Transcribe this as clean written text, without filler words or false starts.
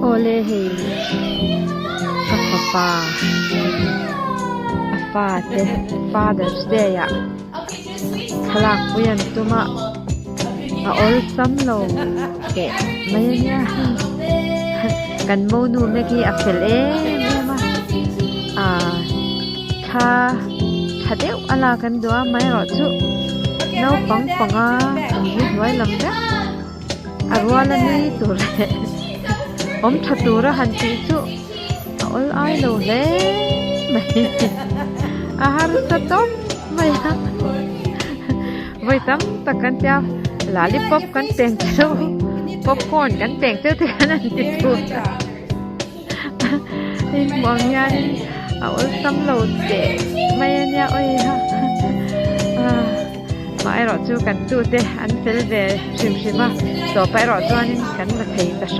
Awle hei ka fapa a fate father's day ah thlalak pui an tum a a awlsam lo teh mai a nia hei kan monu mek hi a fel em em a ahh thla tha deuh a lak an duh a amaherawhchu naupang panga an hi hnuai lam vek. A rual a nui tur leh awm tha tura han tih chu a awl ai lo hle mai a harsa tawp mai a vawi tam tak kan tia lollipop kan peng cheu popcorn kan peng cheu te khan an ti thung a inhmuh ang hianin a awlsam lo teh mai a nia awi ha mah erawh chu kan tute an fel ve hrim hrim a tawpah erawh chuanin kan la thei ta hram.